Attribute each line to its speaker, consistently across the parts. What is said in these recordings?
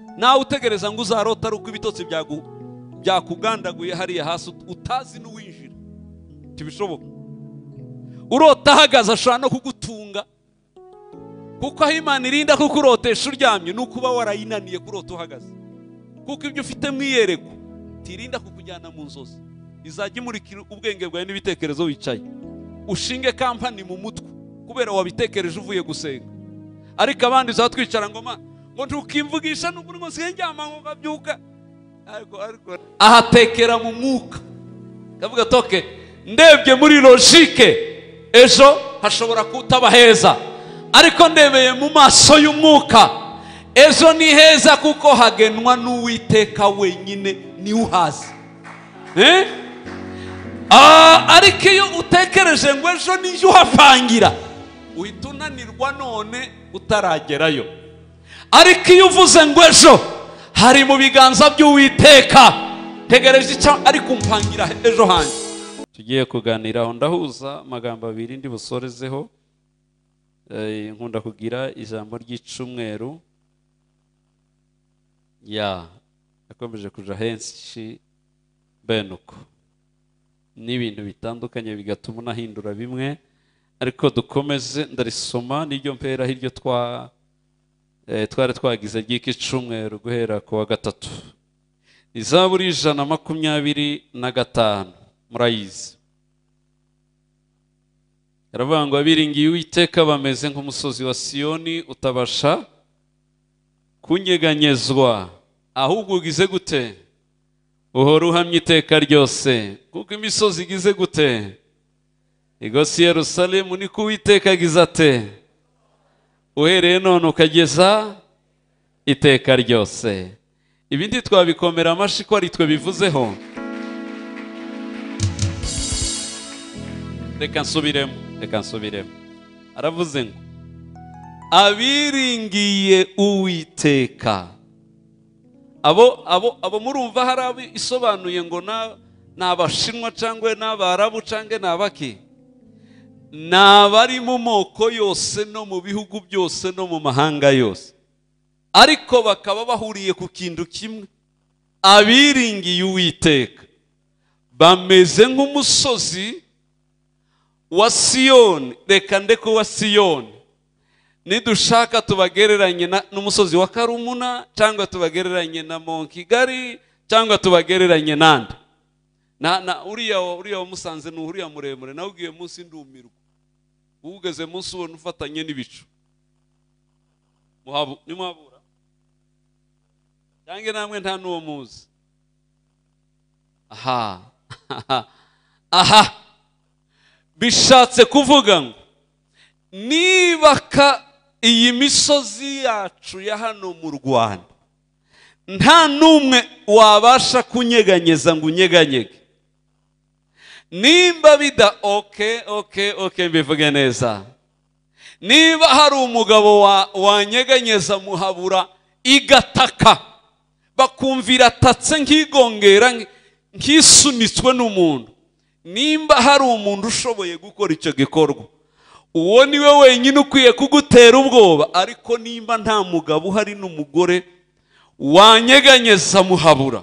Speaker 1: Nawe utegereza ngo uzarota ari uko ibitotsi byakugandaguye hariya hasi utazi n'uwinjira, ntibishoboka. Urota ahagaze ashobora no kugutunga, kuko aho Imana irinda kukurotesha uryamye ni ukuba warayinaniye kurota uhagaze, kuko ibyo ufite mu iyerekwa tirinda kukujyana mu nzozi, izajya imurikira ubwenge bwawe n'ibitekerezo wicaye. Ushinge kampani mu mutwe kubera wabitekereje uvuye gusenga. Ariko abandi uzatwicara ngo ma ngo ntukimvugisha n'ubwo ngo ndyama ngo ngabyuka, ariko ahatekera mu mwuka kavuga toke ndebye muri logique ejo hashobora kutaba heza, ariko ndebeye mu maso y'umwuka ejo ni heza, kuko hagenwa n'Uwiteka wenyine ni uhazi. Ariko iyo utekereje ngo ejo niyo uhapangira uhita unanirwa none utaragerayo. Ariko iyo uvuze ngo ejo hari mu biganza by'Uwiteka, tegereje icyo ari kumpangira ejo hanjye. Tugiye kuganiraho, ndahuza amagambo abiri ndi busorezeho. Nkunda kugira ijambo ry'icumweru ya yakomeje kuja henshi benuko n'ibintu bitandukanye bigatuma unahindura bimwe, ariko dukomeze. Ndarisoma n'iryo mpera hiryo twari twagize ry'iki cumweru guhera ku wa gatatu. Izaburi 125 murayizi. Yaravuga ngo abiringiye Uwiteka bameze nk'umusozi wa Siyoni utabasha kunyeganyezwa, ahubwo ugize gute? Uhora uhamye iteka ryose, kuko imisozi igize gute? Igose Yerusalemu, niko Uwiteka agize ate? Uhereye none ukageza iteka ryose. Ibindi twabikomera amashi ko ari twe bivuzeho. Reka nsubiremo. Aravuze ngo abiringiye Uwiteka. Abo murumva hari abo isobanuye ngo n'abashinwa cyangwa n'abarabu cyangwa n'abaki, n'abari mu moko yose no mu bihugu byose no mu mahanga yose, ariko bakaba bahuriye ku kintu kimwe: abiringiye Uwiteka bameze nk'umusozi wa Siyoni. Reka ndeko wa Siyoni, nidushaka tubagereranye n'umusozi wa Karumuna, cyangwa tubagereranye na Mont Kigali, cyangwa tubagereranye nande na uriya wamusanze ni uriya muremure, nawe ugiye munsi ndumirwa, ugeze munsi ubona ufatanye n'ibicu nimuhabura, cyangwa namwe nta n'uwo muzi. Aha aha bishatse kuvuga ngo niba iyi misozi yacu ya hano mu Rwanda nta n'umwe wabasha kunyeganyeza ngo unyeganyege, nimba bida okay mbivuge neza, niba hari umugabo wanyeganyeza Muhabura igataka bakumvira atatse nk'igongera nk'isunitswe n'umuntu, nimba hari umuntu ushoboye gukora icyo gikorwa, uwo niwe wenyine ukwiye kugutera ubwoba. Ariko nimba nta mugabo uhari n'umugore wanyeganyeza Muhabura,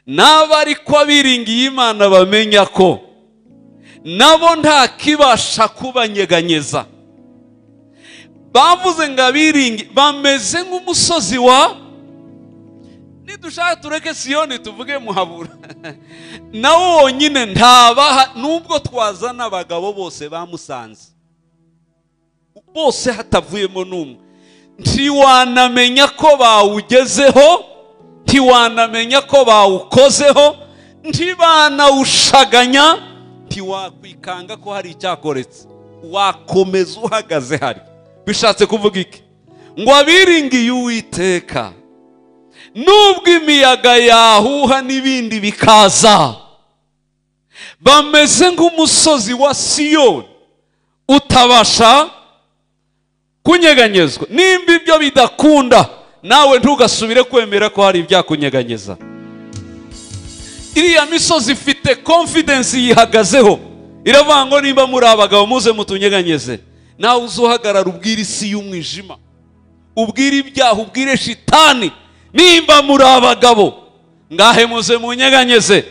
Speaker 1: naba ariko abiringiye Imana bamenya ko nabo nta kibasha kubanyeganyeza. Bavuze ngo abiringi bameze nk'umusozi wa, nidushaka tureke Siyoni tuvuge Muhabura, nawo wonyine ntabaha. Nubwo twazana abagabo bose bamusanze bose hatavuyemo n'umwe, ntiwanamenya ko bawugezeho, ntiwanamenya ko bawukozeho, ntibanawushaganya, ntiwakwikanga ko hari icyakoretse, wakomeza uhagaze hari. Bishatse kuvuga iki? Ngo abiringiye Uwiteka nubwo imiyaga yahuha n'ibindi bikaza, bameze nk'umusozi wa Siyoni utabasha kunyeganyezwa. Nimba ibyo bidakunda, nawe ntugasubire kwemera ko hari ibyakunyeganyeza. Iriya misozi ifite confidence yihagazeho, iravuga ngo nimba muri abagabo muze mutunyeganyeze. Nawe uzuhagarara ubwira isi y'umwijima, Ubwire ibyaha, ubwire shitani, nimba muri abagabo ngahe muze munyeganyeze.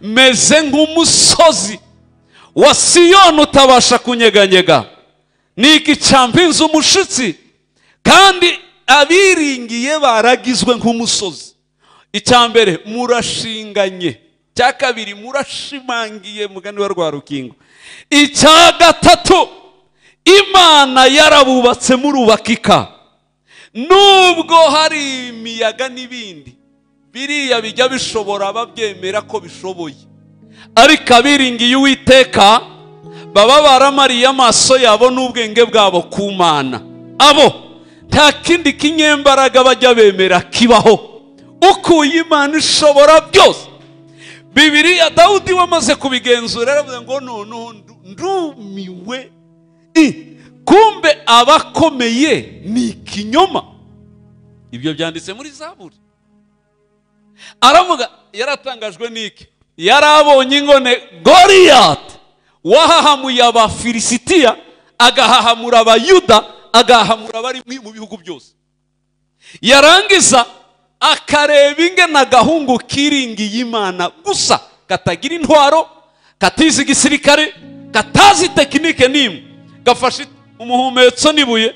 Speaker 1: Meze nk'umusozi wa Siyoni utabasha kunyeganyega, niki cyambinze umushitsi, kandi abiringiye baragizwe nk'umusozi. Icya mbere murashinganye, icya kabiri murashimangiye mugani wa Rwarukingo, icya gatatu Imana yarabubatse murubakika. Nubwo hari imiyaga n'ibindi biriya bijya bishobora babyemera ko bishoboye, ariko abiringiye Uwiteka baba baramariye amaso yabo n'ubwenge bwabo ku Mana. Abo nta kindi kinyembaraga bajya bemera kibaho, ukuye Imana ishobora byose. Bibiliya Dawudi wamaze kubigenzura yaravuze ngo noneho ndumiwe. Kumbe abakomeye ni ikinyoma. Ibyo byanditse muri Zaburi. Aravuga yaratangajwe n'iki? Yarabonye ingone Goliyati wahahamuye Abafilisitiya, agahahamura Abayuda, agahahamura abari mu bihugu byose. Yarangiza akareba ingene agahungu kiringiye Imana gusa, katagira intwaro, katizi igisirikare, katazi tekinike n'imwe, gafashe umuhumetso n'ibuye,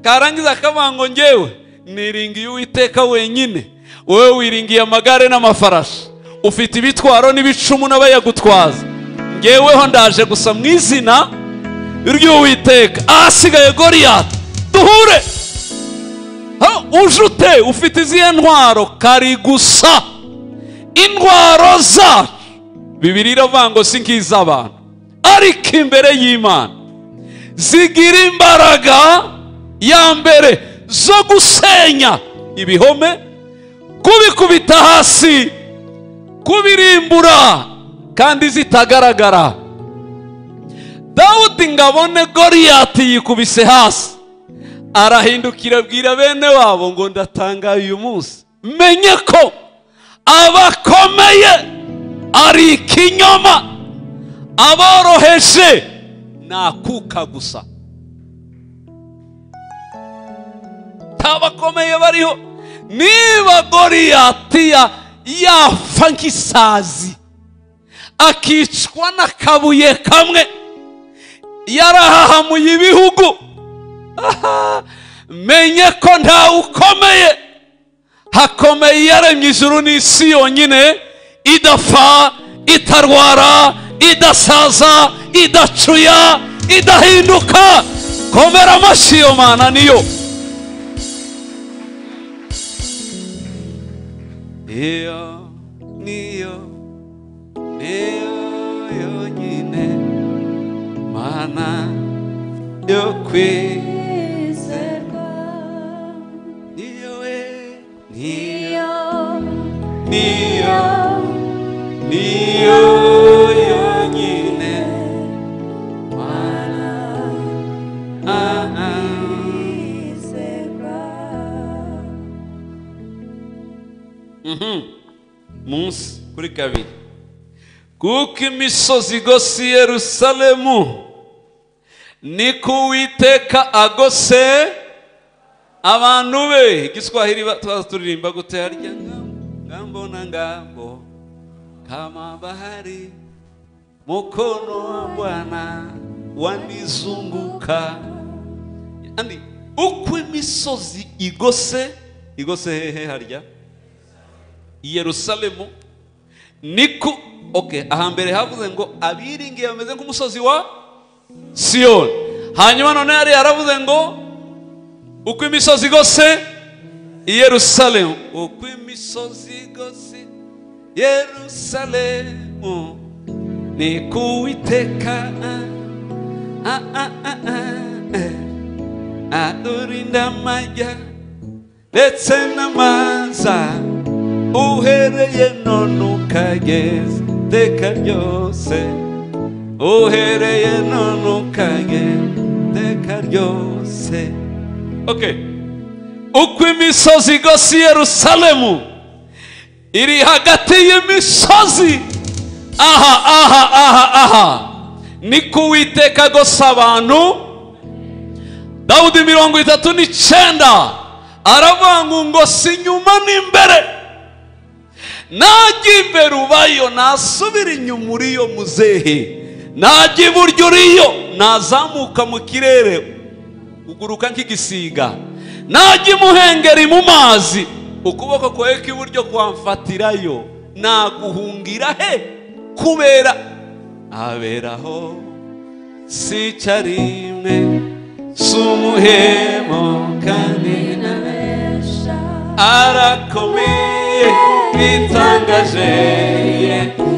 Speaker 1: karangiza akavuga ngo ngewe niringiye Uwiteka wenyine, wowe wiringiye amagare n'amafarashi, ufite ibitwaro n'ibicumu n'abayagutwaza, ngeweho ndaje gusa mu izina ry'Uwiteka. Ahasigaye Goliyati duhure. Uje ufite izihe ntwaro? Kari gusa intwaro zacu. Bibiliya iravuga ngo si nk'iz'abantu, ariko imbere y'Imana zigira imbaraga ya mbere zo gusenya ibihome, kubikubita hasi, kubirimbura, kandi zitagaragara. Dawudi ngabone Goliyati yikubise hasi, arahindukira abwira bene wabo ngo ndatangaye uyu munsi, menye ko abakomeye ari ikinyoma, aboroheje nakuka gusa. Abakomeye bariho. Niba Goliyati yapfa nk'isazi, akicwa n'akabuye kamwe, yarahahamuye ibihugu, menye ko ntawe ukomeye, hakomeye yaremye ijuru n'isi yonyine, idapfa, itarwara, idasaza, idacuya, idahinduka. Komera amashyi iyo Mana niyo. Iyo niyo niyo yonyine Mana yo kwizerwa, niyo we, niyo niyo niyo yonyine Mana Munsi kuri kabiri. Kuko imisozi igose Yerusalemu, niko Uwiteka agose abantu be. Igiswahili twaza turirimba gute harya? Ngambo na ngambo kama bahari, mukono wa Bwana wanizunguka. Yani uko imisozi igose, igose hehe harya? Yerusalemu. Niko okay, ahambere havuze ngo abiringiye bameze nk'umusozi wa Siyoni. Hanyuma none yari yaravuze ngo uko imisozi igose Yerusalemu, uko imisozi igose Yerusalemu, niko Uwiteka adurinda amajya ndetse n'amaza, uhereye none ukageza iteka ryose, uhereye none ukageza iteka ryose. Okay, uko imisozi igose Yerusalemu, iri hagati y'imisozi, aha aha aha aha, niko Uwiteka agose abantu. Dawudi 39 aravuga ngo si inyuma n'imbere, najya imbere ubayo, nasubira inyuma uriyo muzehe, najya iburyo uriyo, nazamuka mu kirere uguruka nk'igisiga, najya imuhengeri mu mazi ukuboko kwawe kw'iburyo kwamfatirayo, naguhungira he? Kubera aberaho sicarimwe sumuhemo kandi nabesha, arakomeye bitangaje,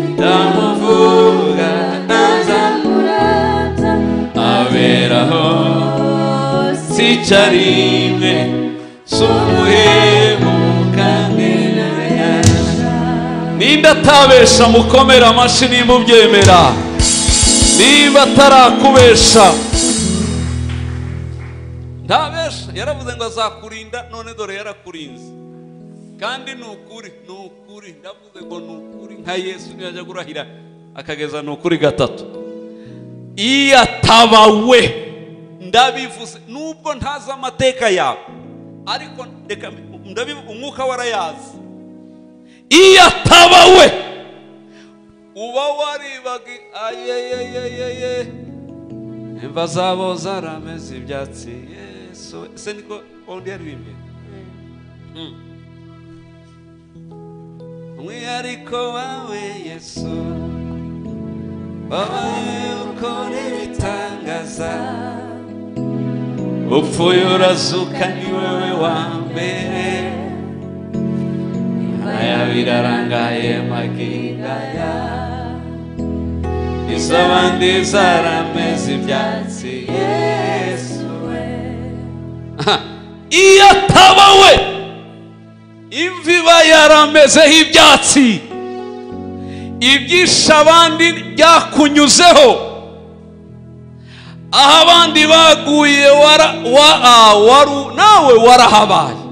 Speaker 1: ndamuvuga ntazamurata, aberaho sicarimwe sumuhemo kandi nabesha. Ninde atabesha? Mukomera amashyi nimba ubyemera. Niba atarakubesha, ntabesha. Yaravuze ngo azakurinda, none dore yarakurinze. Kandi ni ukuri, ni ukuri, ndavuze ngo ni ukuri, nka Yesu ntiyajya kurahira akageza ni ukuri gatatu. Iyo atabawe, ndabivuze nubwo ntazi amateka yawe, ariko reka ndabivuga, umwuka warayazi. Iyo atabawe uba waribaga ayeyeyeyeye, imva zabo zarameze ibyatsi. Yesu ese niko undi yaririmbye? Umwihariko wawe Yesu, wabaye ukora ibitangaza, upfuye urazuka ni wewe wa mbere, aya birarangaye magingaya, iz'abandi zarameze ibyatsi. Yesu we, iyo atabawe imvi iba yaramezeho ibyatsi, ibyisha abandi byakunyuzeho, aho abandi baguye nawe warahabaye.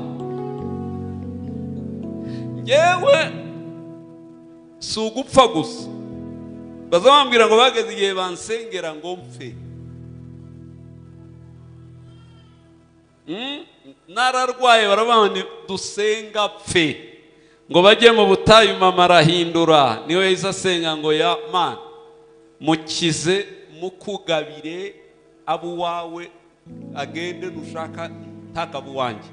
Speaker 1: Ngewe si ugupfa gusa, bazabambwira ngo bageze igihe bansengera ngo mpfe. Nararwaye baravuga dusenga pfe, ngo bajye mu butayu mama arahindura, niwe yahise asenga ngo ya Mana mukize mukugabire abo wawe, agende nushaka ntakaba uwanjye.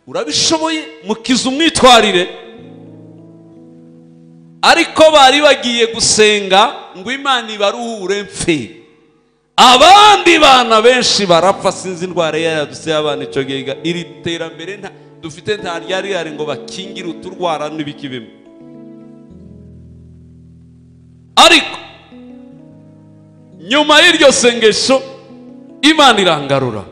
Speaker 1: Urabishoboye, mukize umwitwarire. Ariko bari bagiye gusenga ngo Imana ibaruhure mpfe, abandi bana benshi barapfa. Sinzi indwara yadutse abana icyo gihe, iri terambere dufite nta ryari rihari ngo bakingire uturwara n'ibiki bimwe. Ariko nyuma y'iryo sengesho Imana irangarura.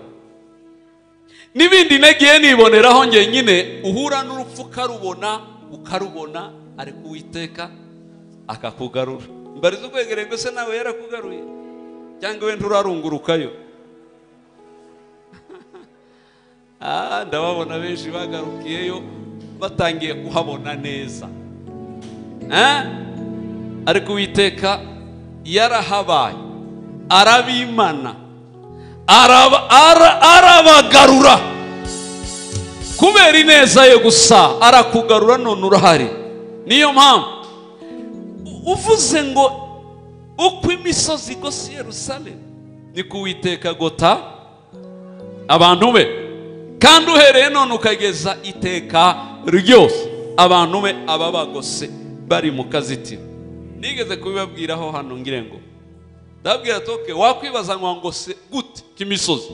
Speaker 1: N'ibindi nagiye niboneraho njyenyine, uhura n'urupfu ukarubona ukarubona, ariko Uwiteka akakugarura. Mbariza ukwegereye ngo se nawe yarakugaruye cyangwa we nturarungurukayo? Ndababona benshi bagarukiyeyo batangiye kuhabona neza. Ariko Uwiteka yarahabaye, arabimana, arabagarura kubera ineza ye gusa, arakugarura none urahari. Niyo mpamvu uvuze ngo uko imisozi igose Yerusalemu niko Uwiteka agota abantu be, kandi uhereye none ukageza iteka ryose abantu be ababagose bari mu kazitiro. Nigeze kubibabwiraho hano ngire ngo ndabwira toke wakwibaza ngo se gute kimisozi,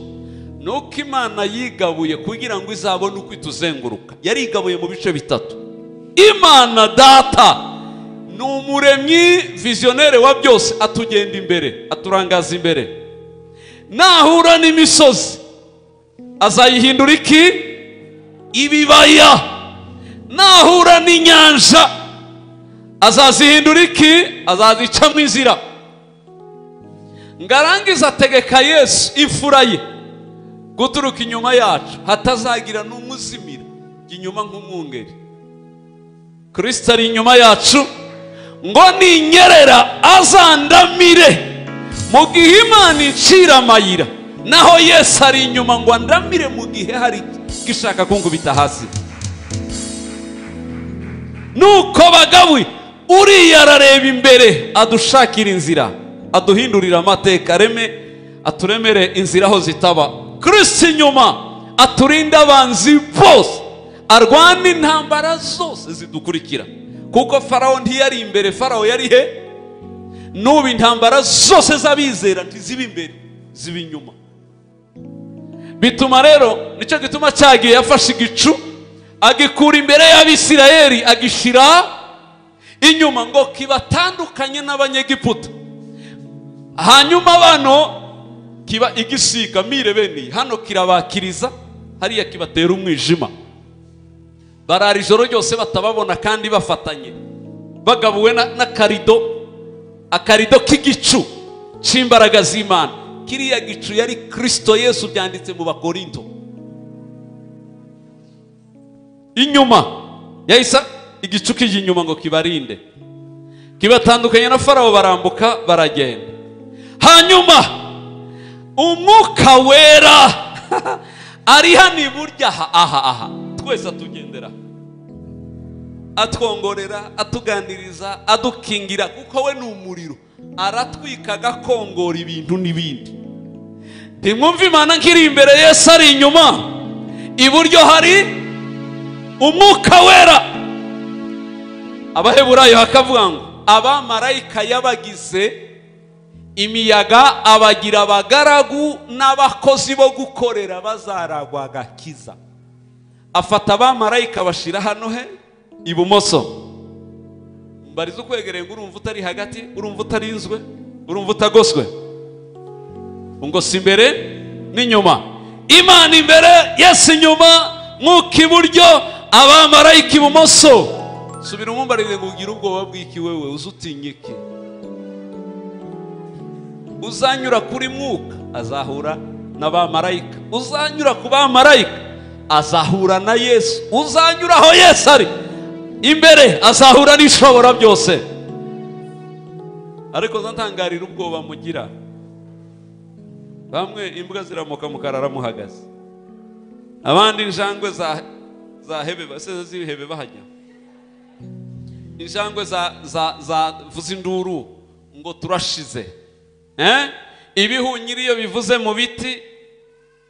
Speaker 1: nuko Imana yigabuye kugira ngo izabone uko ituzenguruka. Yarigabuye mu bice bitatu. Imana Data ni umuremyi visionnaire wa byose, atugenda imbere, aturangaza imbere. Nahura n'imisozi azayihindura iki? Ibibaya. Nahura n'inyanja azazihindura iki? Azazicamo inzira. Ngarangiza ategeka Yesu imfura ye guturuka inyuma yacu, hatazagira n'umuzimira inyuma nk'umwungeri. Kristo ari inyuma yacu ngo ninyerera azandamire. Mu gihe Imana icira amayira, Naho Yesu ari inyuma ngo andamire mu gihe hari gishaka kunkubita hasi. Nuko bagawe uriya arareba imbere adushakira inzira, aduhindurira amateka, reme aturemere inzira aho zitaba. Kristo inyuma aturinda abanzi bose, arwana intambara zose zidukurikira. Kuko Farawo ntiyari imbere, Farawo yari he? N'ubu intambara zose z'abizera ntiziba imbere, ziba inyuma. Bituma rero nicyo gituma cyagiye yafashe igicu agikura imbere y'Abisirayeli agishira inyuma ngo kibatandukanye n'Abanyegiputa. Hanyuma bano kiba igisiga mire bene hano kirabakiriza, hariya kibatera umwijima. Barara ijoro ryose batababona kandi bafatanye, bagabuwe n'akarido, akarido k'igicu cy'imbaraga z'Imana. Kiriya gicu yari Kristo Yesu, byanditse mu Bakorinto. Inyuma yahise igicu kijya inyuma ngo kibarinde, kibatandukanye na Farawo, barambuka baragenda. Hanyuma Umwuka Wera ari hano iburyo, aha aha aha twese atugendera, atwongorera, atuganiriza, adukingira, kuko we ni umuriro, aratwika agakongora ibintu n'ibindi. Ntimwumve Imana nkiri imbere, Yesu ari inyuma, iburyo hari Umwuka Wera. Abaheburayo hakavuga ngo abamarayika yabagize imiyaga, abagira abagaragu n'abakozi bo gukorera bazaragwa agakiza. Afata abamarayika bashira hano he ibumoso. Mbariza ukwegereye ngo urumva utari hagati, urumva utarinzwe, urumva utagoswe. Ngo si imbere n'inyuma, Imana imbere, Yesu inyuma, Mwuka iburyo, abamarayika ibumoso. Subira umumbarire ngo ugire ubwoba bw'iki wewe, uzutinye iki? Uzanyura kuri Mwuka azahura n'abamarayika, uzanyura ku bamarayika azahura na Yesu, uzanyura aho Yesu ari imbere azahura n'ishobora byose. Ariko ntangarira ubwoba mugira. Bamwe imbwa ziramoka mukarara muhagaze, abandi injangwe za hebe baseze zihebe bahajya, injangwe za vuza induru ngo turashize. Ibihunyiri iyo bivuze mu biti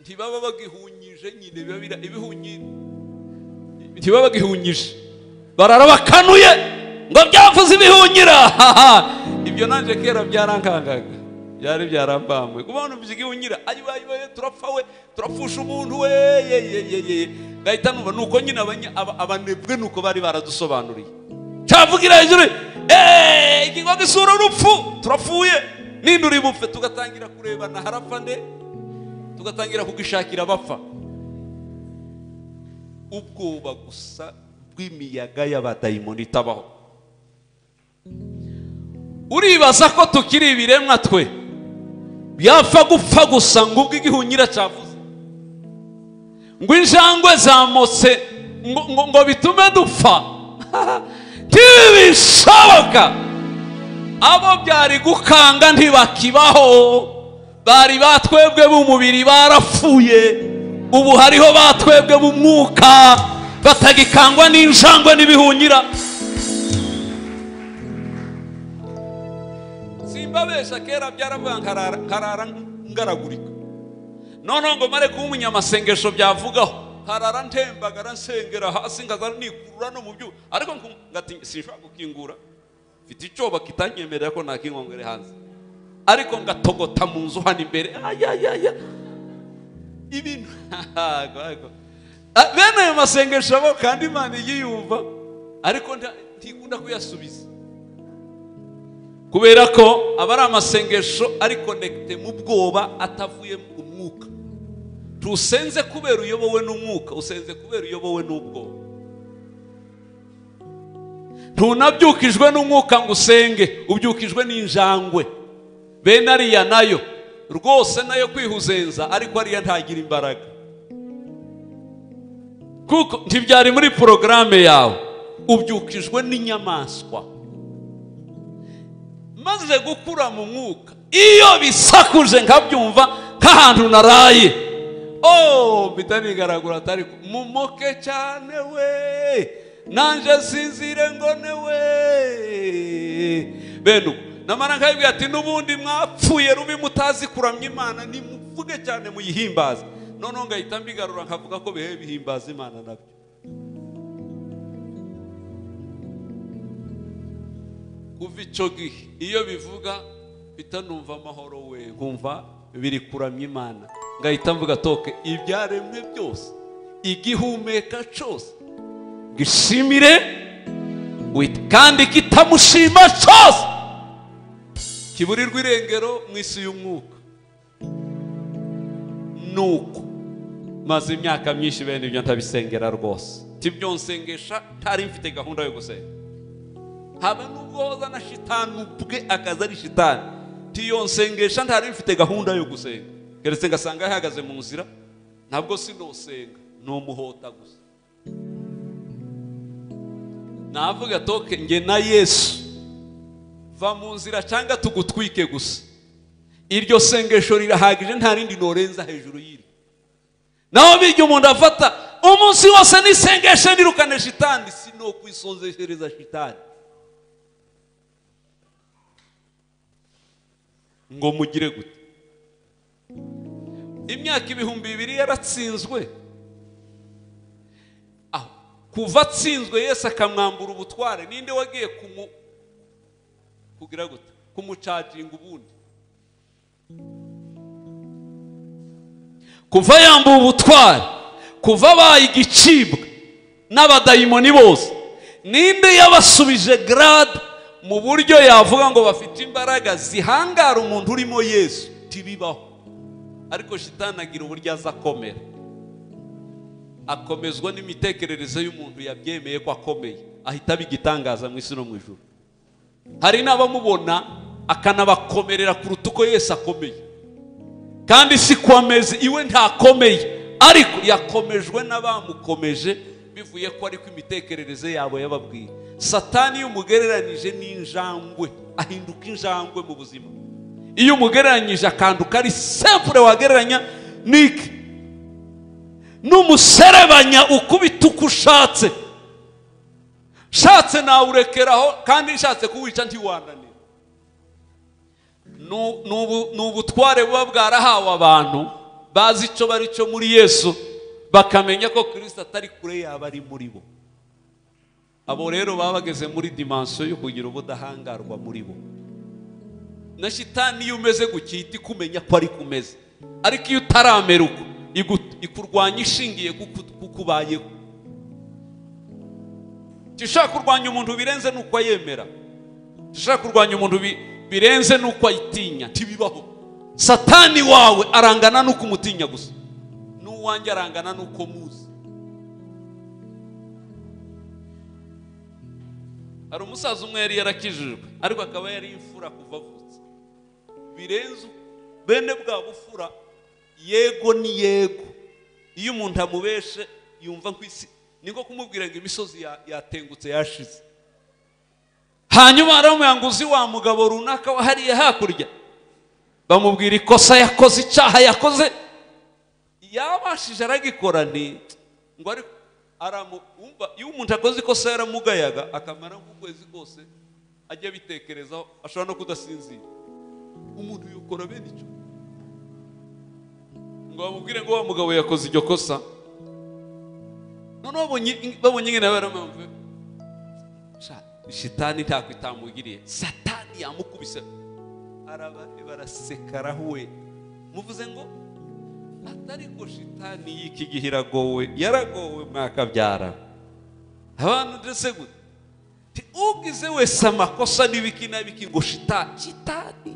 Speaker 1: ntibaba bagihunyije nyine, biba ibihunyiri ntibaba bagihunyije, barara bakanuye ngo byavuze ibihunyira. Ibyo nanje kera byarankangaga, byari byarambamwe kubona igihunyira, ayiwe ayiwe turapfa we, turapfusha umuntu we, ye ye ye. Ngahita numva nuko nyine abanebwe nuko bari baradusobanuriye. Cyavugira hejuru ikingo gisura urupfu, turapfuye ninduri bupfe. Tugatangira kurebana harapfa nde, tugatangira kugishakira bapfa. Ubwoba gusa bw'imiyaga y'abadayimoni itabaho. Uribaza ko tukiri ibiremwa twe byapfa gupfa gusa ngo ubwo igihunyira cyavuze, ngo injangwe zamotse ngo bitume dupfa. Ntibishoboka. Abo byari gukanga ntibakibaho, bari batwebwe b'umubiri barapfuye, ubu hariho batwebwe b'umwuka batagikangwa n'injangwe n'ibihunyira. Simbabesha kera byaravuga nkarara ngaragurika. None ngo mare kuba umunyamasengesho byavugaho, nkarara ntembagara nsengera hasi ngaza nikurura no mu byu, ariko ngati sinshobora gukingura, mfite icyoba kitanyemerera ko nakinkongere hanze, ariko ngatogota mu nzu hano imbere. Ayayaya ibintu bene ayo masengesho abo kandi Imana yiyumva, ariko ntikunda kuyasubiza kubera ko aba ari amasengesho ari connecte mu bwoba atavuye mu mwuka. Tusenze kubera uyobowe n'umwuka, usenze kubera uyobowe n'ubwoba. Ntunabyukijwe n'umwuka ngo usenge, ubyukijwe n'injangwe. Bene ariya nayo rwose nayo kwihuzenza, ariko ariya ntagira imbaraga, kuko ntibyari muri porogaramu yawe. Ubyukijwe n'inyamaswa. Maze gukura mu mwuka, iyo bisakuje nkabyumva Nk'ahantu naraye, oh, mpita nigaragura atari mumoke cyane we, nanje sinzire ngo newe. Bene uko namara nkabibwira ati n'ubundi mwapfuye rubi mutazi kuramya Imana, nimuvuge cyane muyihimbaze. Noneho ngahita mbigarura nkavuga ko bihe bihimbaza Imana nabyo. Kuva icyo gihe iyo bivuga mpita numva amahoro we, nkumva biri kuramya Imana, ngahita mvuga toke ibyaremwe byose, igihumeka cyose gishimire kandi kitamushima cyose kiburirwa irengero mu isi y'umwuka. Nuko maze imyaka myinshi bene ibyo ntabisengera rwose, tibyo nsengesha ntari mfite gahunda yo gusenga, habe nubwo hoza na shitani ubwe akaza ari shitani, tiyo nsengesha ntari mfite gahunda yo gusenga, keretse ngasanga yahagaze mu nzira, ntabwo sinosenga numuhota gusa. Navuga toke nge na Yesu va mu nzira cyangwa tugutwike gusa, iryo sengesho rirahagije nta rindi norenza hejuru y'iri. Naho bijya umuntu afata umunsi wose nisengeshe nirukane shitani, sino kwisonzeshereza shitani ngo mugire gute. Imyaka 2000 yaratsinzwe. Aho kuva atsinzwe Yesu akamwambura ubutware, ninde wagiye kugira gute kumucaginga ubundi? Kuva yambuwe ubutware, kuva abaye igicibwa n'abadayimoni bose, ninde yabasubije grade mu buryo yavuga ngo bafite imbaraga zihangara umuntu urimo Yesu? Tibibaho. Ariko shitani agira uburyo aza akomera, akomezwa n'imitekerereze y'umuntu yabyemeye ko akomeye, ahita abigitangaza mu isi no mu ijuru. Hari n'abamubona akanabakomerera kuruta uko Yesu akomeye, kandi si ko ameze, iwe ntakomeye, ariko yakomejwe n'abamukomeje bivuye ko ariko imitekerereze yabo yababwiye. Satani iyo umugereranije n'injangwe ahinduka injangwe mu buzima. Iyo umugereranyije akantu kari simple wagereranya niki n'umuserebanya ukubita uko ushatse, shatse nawurekeraho kandi nshatse kuwica ntiwananira. N'ubutware buba bwarahawe abantu bazi icyo bari cyo muri Yesu, bakamenya ko Kristo atari kure yaba ari muri bo. Abo rero baba bageze muri dimension yo kugira ubudahangarwa muri bo. Na shitani iyo umeze gukita ikumenya ko ari kumeze, ariko iyo utaramera uko ikurwanya ishingiye kukubayeho. Tishaka kurwanya umuntu birenze nuko ayemera, tishaka kurwanya umuntu birenze nuko ayitinya, tibibaho. Satani wawe arangana nuko umutinya gusa, n'uwanjye arangana nuko muzi. Hari umusaza umwe yari yarakijijwe, ariko akaba yari imfura kuva avutse birenze bene bwa bufura. Yego ni yego, iyo umuntu amubeshe yumva kwisi, niko kumubwira ngo imisozi yatengutse yashize. Hanyuma aramuyanguzi wa mugabo runaka wa hariya hakurya, bamubwira ikosa yakoze, icyaha yakoze, yabashije aragikora, ni ngo ariko umva iyo umuntu akoze ikosa yaramugayaga akamara nk'ukwezi kose ajya bitekerezaho, ashobora no kudasinzira. Umuntu yukora bene icyo ngo bamubwire ngo wa mugabo yakoze iryo kosa, noneho babonye nyine baramwumva, shitani ntako itamugiriye, satani yamukubise, baraseka arahuwe. Muvuze ngo atari ko shitani y'iki gihe iragowe, yaragowe mwakabyara abantu ndetse gute ugize wese amakosa n'ibiki n'ibiki ngo shitani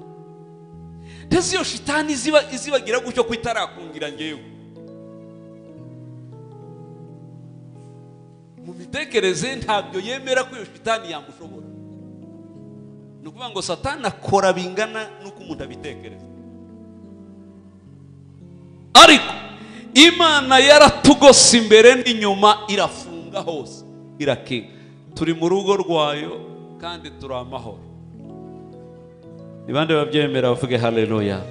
Speaker 1: ndetse iyo shitani izibagira gutyo ko itarakungira ngewe mu mitekerereze ntabyo yemera ko iyo shitani yamushobora. Ni ukuvuga ngo satani akora bingana n'uko umuntu abitekereza, ariko Imana yaratugose imbere n'inyuma, irafunga hose, irakinga. Turi mu rugo rwayo kandi turi amahoro. Ni bande babyemera bavuge haleluya?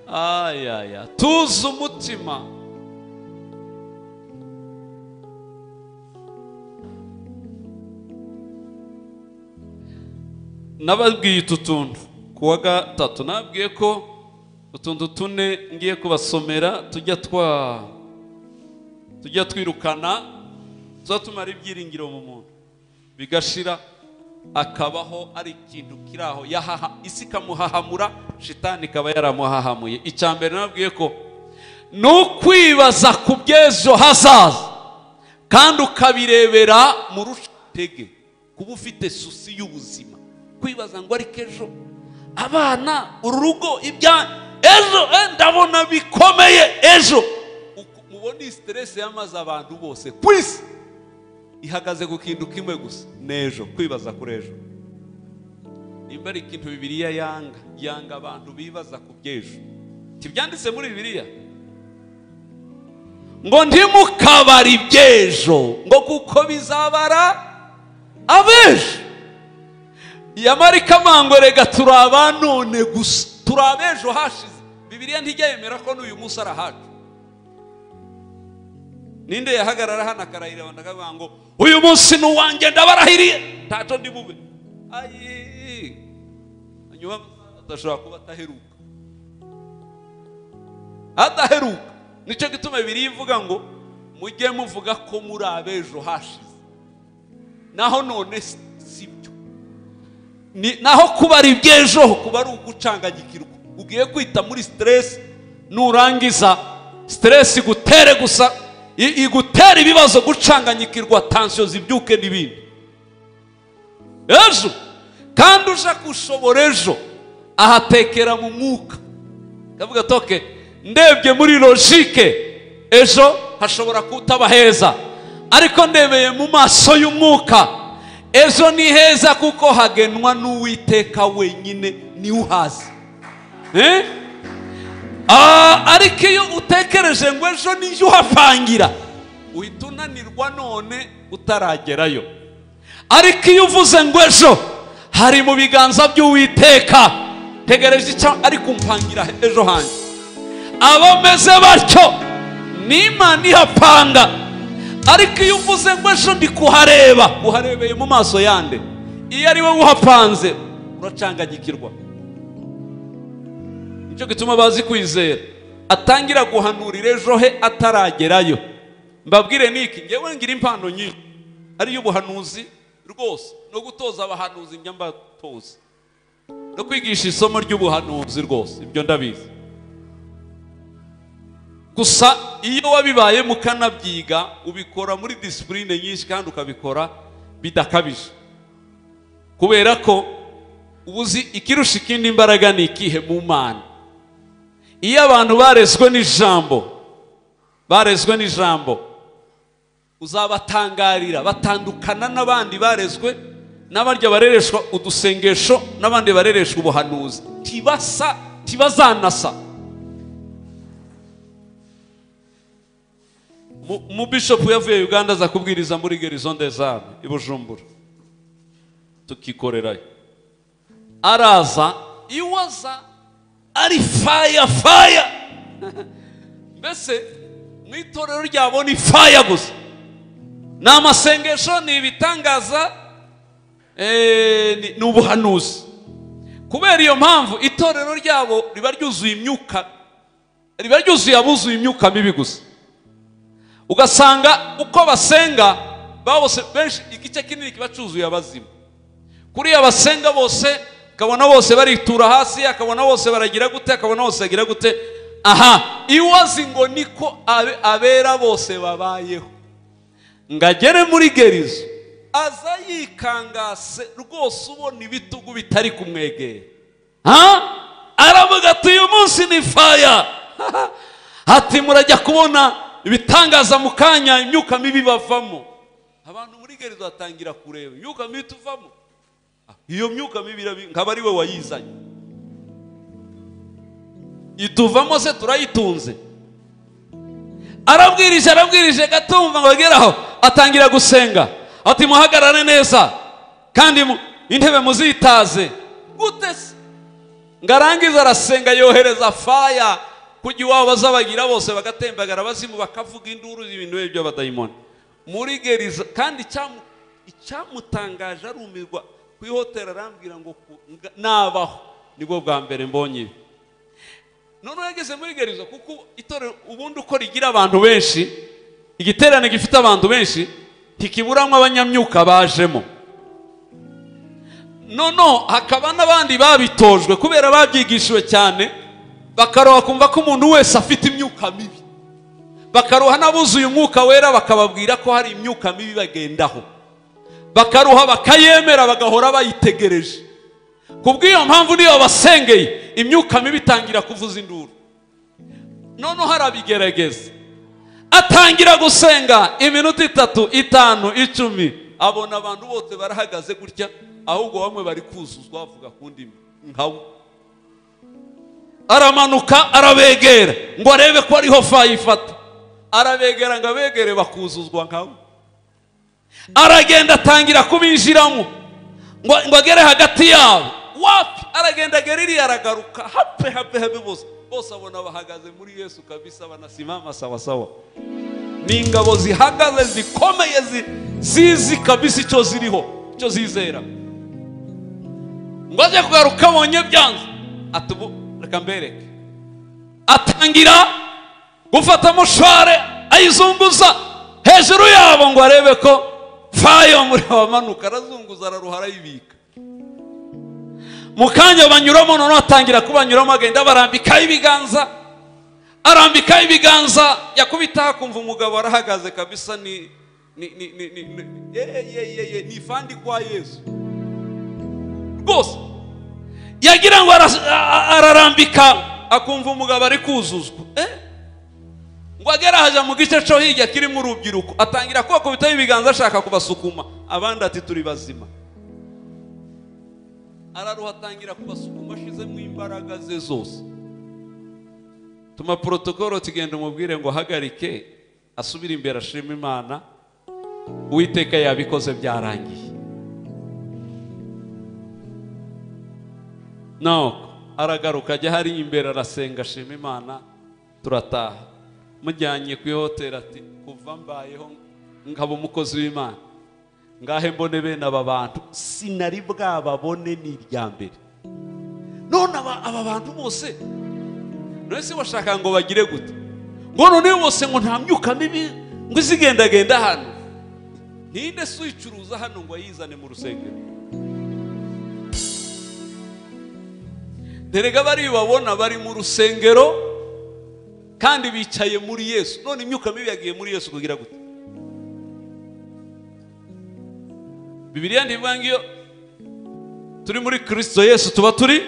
Speaker 1: Ayaya, tuza umutima. Nababwiye utu tuntu ku wa gatatu, nababwiye ko utuntu tune ngiye kubasomera tujya twirukana, tuba tumara ibyiringiro mu muntu bigashira, akabaho ari ikintu kiri aho yahaha, isi ikamuhahamura, shitani ikaba yaramuhahamuye. Icya mbere nababwiye ko ni ukwibaza ku by'ejo hazaza kandi ukabirebera mu rushitege, kuba ufite souci y'ubuzima, kwibaza ngo ariko ejo abana, urugo, ibya ejo ndabona bikomeye ejo. Mubona iyi stress yamaze abantu bose ku isi ihagaze ku kintu kimwe gusa, n'ejo, kwibaza kuri ejo. Nimba ari ikintu Bibiliya yanga, yanga abantu bibaza ku by'ejo. Ntibyanditse muri Bibiliya ngo ntimukabare iby'ejo, ngo kuko bizabara abejo. Yamarika mangorega turi abanone gusa, turi abejo hashize. Bibiliya ntijya yemera ko n'uyu munsi arahacu. Ninde yahagarara hano akarahira abantu akavuga ngo uyu munsi ni uwanjye, ndabarahiriye ntacyo ndi bube? Ayi, hanyuma adashobora kuba adaheruka. Nicyo gituma Bibiliya ivuga ngo mujye muvuga ko muri abejo hashize, naho none sibyo. Naho kuba ari iby'ejo, kuba ari ugucanganyikirwa, ugiye kwita muri stress, nurangiza stress igutere gusa, igutera ibibazo, gucanganyikirwa, tension zibyuke n'ibindi. Ejo kandi uja gushobora ejo ahatekera mu mwuka, kavuga toke ndebye muri logique ejo hashobora kutaba heza, ariko ndebeye mu maso y'umwuka ejo ni heza, kuko hagenwa n'Uwiteka wenyine, ni uhazi. Ariko iyo utekereje ngo ejo nijye uhapangira, uhita unanirwa none utaragerayo. Ariko iyo uvuze ngo ejo hari mu biganza by'Uwiteka, tegereje icyo ari kumpangira ejo hanjye, abameze batyo n'Imana ihapanga. Ariko iyo uvuze ngo ejo ndi kuhareba, uharebeye mu maso yande, iyo ari wowe uhapanze uracanganyikirwa. Nicyo gituma bazi kwizera atangira guhanurira ejo he ataragerayo. Mbabwire niki, ngewe ngira impano nyinshi ari y'ubuhanuzi rwose, no gutoza abahanuzi njya mbatoza, no kwigisha isomo ry'ubuhanuzi rwose, ibyo ndabizi. Gusa iyo wabibaye mukanabyiga, ubikora muri discipline nyinshi kandi ukabikora bidakabije, kubera ko ubuzi ikirusha ikindi imbaraga ni ikihe mu Mana. Iyo abantu barezwe n'ijambo, uzabatangarira batandukana n'abandi barezwe n'abarya barereshwa udusengesho n'abandi barereshwa ubuhanuzi, tibasa tibazanasa. Mu bishop yavuye Uganda aza kubwiriza muri Guérison des Âmes i Bujumbura, tukikorerayo. Araza iwaza ari fire fire, mbese mu itorero ryabo ni fire gusa, ni amasengesho, ni ibitangaza, ni ubuhanuzi. Kubera iyo mpamvu itorero ryabo riba ryuzuye imyuka, riba ryuzuye abuzuye imyuka mibi gusa. Ugasanga uko basenga bose benshi, igice kinini kiba cyuzuye abazimu. Kuriya basenga bose, akabona bose baritura hasi, akabona bose baragira gute, akabona bose bagira gute. Aha iwazi ngo niko abera bose babayeho. Ngagere muri gerizo aza yikangase rwose, ubona ibitugu bitari kumwegera. Aravuga ati uyu munsi ni fire. Ati murajya kubona ibitangaza mu kanya, imyuka mibi bavamo. Abantu muri gerizo batangira kureba imyuka mibi tuvamo, iyo myuka mibi nkaba ari we wayizanye, ituvamo se turayitunze. Arabwirije gatumva ngo ageraho atangira gusenga, ati muhagarare neza kandi intebe muzitaze. Gute se? Ngarangiza arasenga yohereza faya kujya iwabo bazabagira bose bagatembagara abazimu bakavuga induru ibintu by'abadayimoni muri geriza. Kandi icyamutangaje arumirwa ku ihoteli arambwira ngo nabaho nibwo bwa mbere mbonye ibi. None yageze muri geriza, kuko itorero ubundi uko rigira abantu benshi, igiterane gifite abantu benshi ntikiburamo abanyamyuka bajemo. Noneho hakaba n'abandi babitojwe kubera babyigishijwe cyane, bakaroha kumva ko umuntu wese afite imyuka mibi, bakaroha n'abuzuye umwuka wera bakababwira ko hari imyuka mibi bagendaho, bakaroha bakayemera bagahora bayitegereje. Kubw'iyo mpamvu niyo basengeye imyuka mibi itangira kuvuza induru. Noneho harabigerageza, atangira gusenga iminota 3, 5, 10, abona abantu bose barahagaze gutya, ahubwo bamwe bari kuzuzwa bavuga ku ndimi nkawe. Aramanuka arabegera ngo arebe ko ariho fayifata, arabegera ngo abegere bakuzuzwa nkawe. Aragenda atangira kubinjiramo ngo agere hagati yabo, wapi, aragenda agera iriya aragaruka, hape hape hape, bose abona bahagaze muri Yesu kabisa, banasimama sawa sawa. Ni ingabo zihagaze zikomeye zizi kabisa icyo ziriho, icyo zizera. Ngo aje kugaruka abonye byanze, atubu reka mbereke. Atangira gufata mushware ayizunguza hejuru yabo ngo arebe ko fayo muri abamanuka, arazunguza araruha arayibika. Mu kanya banyuramo, noneho atangira kubanyuramo agenda barambikaho ibiganza, arambikaho ibiganza, yakubita akumva umugabo arahagaze kabisa, ni ni ni ni ni ni ifandi kwa Yesu rwose. Yagira ngo ararambika akumva umugabo ari kuzuzwa, ngo agera haja mu gice cyo hirya kirimo urubyiruko, atangira kubakubitaho ibiganza ashaka kubasukuma, abandi ati turi bazima. Araruha atangira kubasukuma ashizemo imbaraga ze zose. Tuma protokolo tugenda umubwire ngo hagarike, asubire imbere ashima Imana, Uwiteka yabikoze byarangiye. Nuko aragaruka ajya hari imbere arasenga ashima Imana, turataha. Mujyanye ku ihoteli ati kuva mbayeho nkaba umukozi w'Imana, ngahe mbone bene aba bantu sinari bwababone ni irya mbere. None aba bantu bose none se bashaka ngo bagire gute? Ngo none bose ngo nta myuka mibi ngo izigendagenda hano, ninde se uyicuruza hano ngo ayizane mu rusengero? Derega bari babona bari mu rusengero kandi bicaye muri Yesu. None imyuka mibi yagiye muri Yesu kugira gute? Bibiliya ndivuga ngiyo turi muri Kristo Yesu tuba turi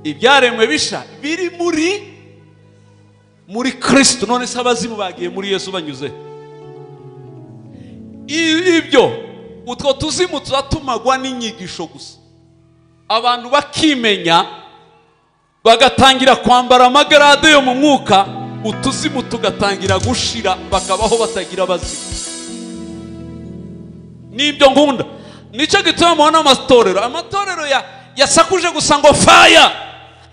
Speaker 1: ibyaremwe bisha biri muri Kristo. None se abazimu bagiye muri Yesu banyuze ibyo? Utwo tuzimu tuzatumagwa n'inyigisho gusa, abantu bakimenya bagatangira kwambara amagarade yo mu mwuka, utuzimu tugatangira gushira, bakabaho batagira abazimu. Nibyo nkunda. Nicyo gituma mubona amatorero yasakuje gusa ngo fire,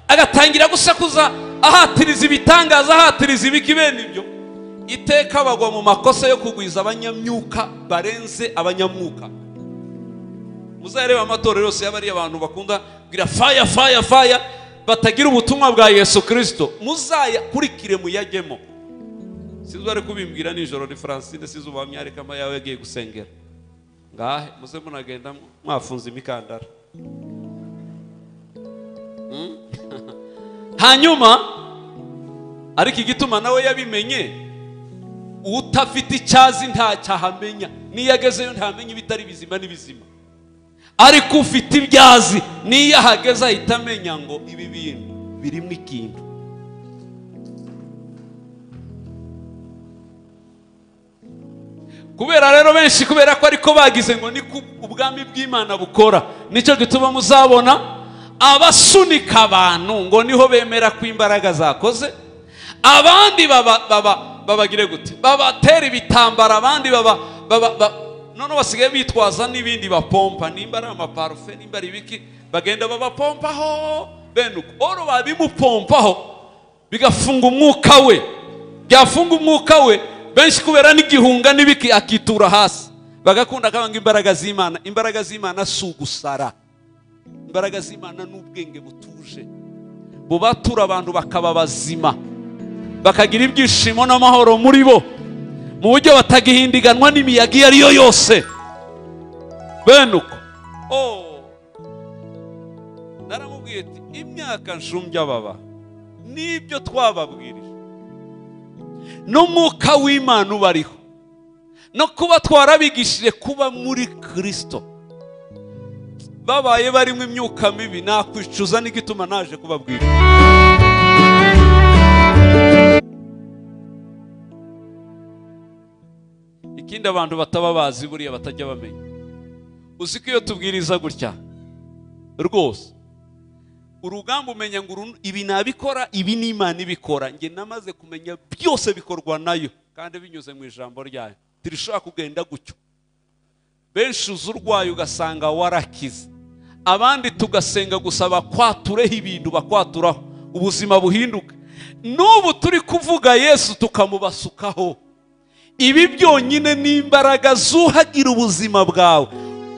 Speaker 1: agatangira gusakuza ahatiriza ibitangaza, ahatiriza ibiki bene ibyo. Iteka bagwa mu makosa yo kugwiza abanyamyuka barenze abanyamwuka. Muzareba amatorero yose y'abari abantu bakunda kugira fire fire fire, batagira ubutumwa bwa Yesu Kristo, muzayakurikire muyajyemo. Sinzi ari kubimbwira nijoro ni Francine, sinzi ubamyareka ama yawe yagiye gusengera. Ngahe muze munagenda mwafunze imikandara. Hanyuma ariko igituma nawe yabimenye, utafite icyazi ntacyahamenya, niyo agezeyo ntamenye ibitari bizima n'ibizima. Ariko ufite ibyazi niyo ahageze ahita amenya ngo ibi bintu birimo ikintu. Kubera rero benshi, kubera ko ariko bagize ngo ni ubwami bw'Imana bukora, nicyo gituma muzabona abasunika abantu ngo niho bemera ko imbaraga zakoze, abandi babagire gute, babatera ibitambara, abandi baba none basigaye bitwaza n'ibindi bapompa, nimba ari amaparufe nimba ari ibiki, bagenda babapompaho Bene uko oro babimupompaho bigafunga umwuka we, byafunga umwuka we benshi kubera n'igihunga n'ibiki akitura hasi, bagakunda kabanga imbaraga z'Imana. Imbaraga z'Imana si ugusara, imbaraga z'Imana n'ubwenge butuje bubatura abantu bakaba bazima, bakagira ibyishimo n'amahoro muri bo mu buryo batagihindiganwa n'imiyaga iyo ari yo yose. Bene uko naramubwiye ati imyaka nshumbya baba nibyo twababwirije n'umwuka w'Imana ubariho no kuba twarabigishije kuba muri Kristo, babaye barimo imyuka mibi nakwicuza n'igituma naje kubabwira. Ikindi abantu bataba bazi buriya batajya bamenya, uzi ko iyo tubwiriza gutya rwose urugamba umenya ngo ibi nabikora, ibi n'Imana ibikora. Nge namaze kumenya byose bikorwa nayo kandi binyuze mu ijambo ryayo, tirishobora kugenda gutyo. Benshi uzurwaye ugasanga warakize, abandi tugasenga gusa bakwatureho ibintu bakwaturaho ubuzima buhinduka. N'ubu turi kuvuga Yesu tukamubasukaho. Ibi byonyine n'imbaraga zuhagira ubuzima bwawe,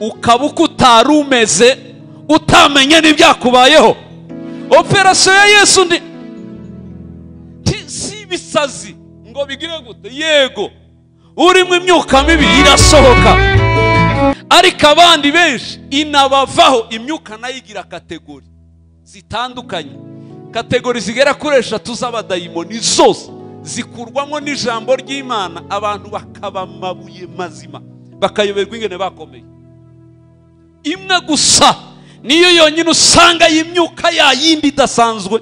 Speaker 1: ukaba uko utari umeze utamenye n'ibyakubayeho. Operasiyo ya Yesu ndi si ibisazi ngo bigire gute, yego urimo imyuka mibi irasohoka, ariko abandi benshi inabavaho. Imyuka nayo igira kategori zitandukanye, kategori zigera kuri 3 z'abadayimoni zose zikurwamo n'ijambo ry'Imana, abantu bakaba amabuye mazima, bakayoberwa ingene bakomeye. Imwe gusa niyo yonyine usanga y'imyuka ya yindi idasanzwe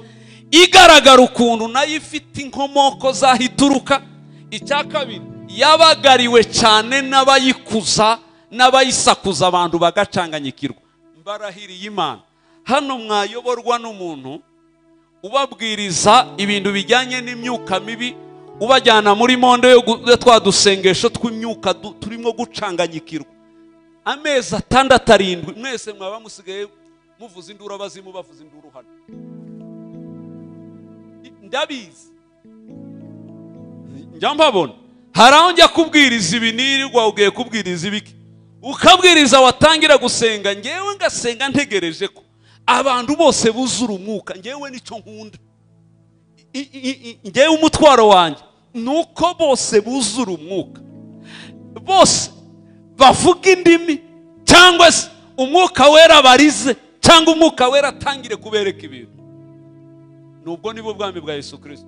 Speaker 1: igaragara ukuntu nayo ifite inkomoko zahituruka. Icya kabiri, yabagariwe cyane n'abayikuza n'abayisakuza, abantu bagacanganyikirwa. Mbarahiriye Imana, hano mwayoborwa n'umuntu ubabwiriza ibintu bijyanye n'imyuka mibi, ubajyana muri monde yo twa dusengesho tw'imyuka turimo gucanganyikirwa. Amezi 6 7 mwese mwaba musigaye muvuza induru, abazimu bavuza induru hano. Ndabizi, njya mbabona. Hari aho njya kubwiriza ibi nirirwa ugiye kubwiriza ibiki, ukabwiriza watangira gusenga, ngewe ngasenga ntegereje ko abantu bose buzura umwuka. Ngewe nicyo nkunda, ngewe umutwaro wanjye nuko bose buzura umwuka, bose bavuga indimi, cyangwa se umwuka wera barize, cyangwa umwuka wera atangire kubereka ibintu. Nubwo nibo bwami bwa Yesu Kristo.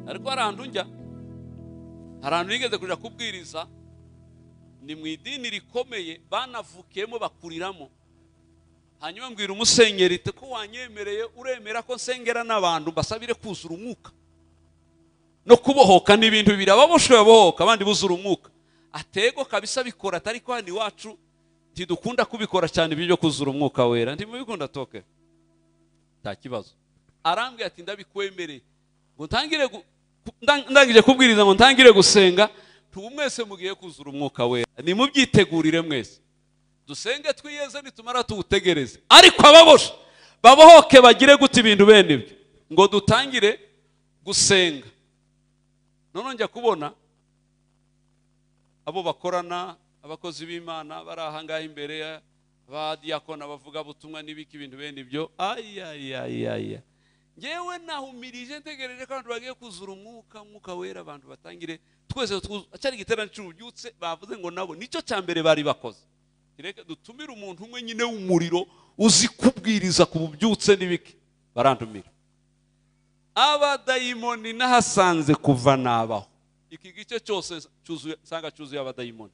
Speaker 1: Ariko hari ahantu njya, hari ahantu nigeze kuja kubwiriza, ni mu idini rikomeye banavukiyemo bakuriramo. Hanyuma mbwira umusenyeri ko wanyemereye uremera ko nsengera n'abantu basabire kuzura umwuka no kubohoka n'ibintu bibiri, ababoshwe babohoka abandi buzura umwuka. Atego kabisa bikora, atari ko hano iwacu ntidukunda kubikora cyane ibyo byo kuzura umwuka wera, ntimubikunda toke nta kibazo. Arambwira ati ndabikwemereye ngo ntangire ndangije kubwiriza ngo ntangire gusenga, tubu mwese mugiye kuzura umwuka wera, nimubyitegurire mwese dusenge twiyeze nitumara tuwutegereze. Ariko ababoshe babohoke bagire gute ibintu bene ibyo ngo dutangire gusenga. None njya kubona abo bakorana, abakozi b'Imana bari aha ngaha imbere, ba diakona bavuga butumwa n'ibiki ibintu bene ibyo. Ayayayaya, ngewe nahumirije ntegereje ko abantu bagiye kuzura umwuka, umwuka wera, abantu batangire twese cyari igiterane cy'ububyutse. Bavuze ngo nabo nicyo cya mbere bari bakoze, reka dutumire umuntu umwe nyine w'umuriro uzi kubwiriza ku bubyutse n'ibiki. Barantumira abadayimoni nahasanze kuva nabaho, iki gice cyose cyuzuye, nsanga cyuzuye abadayimoni.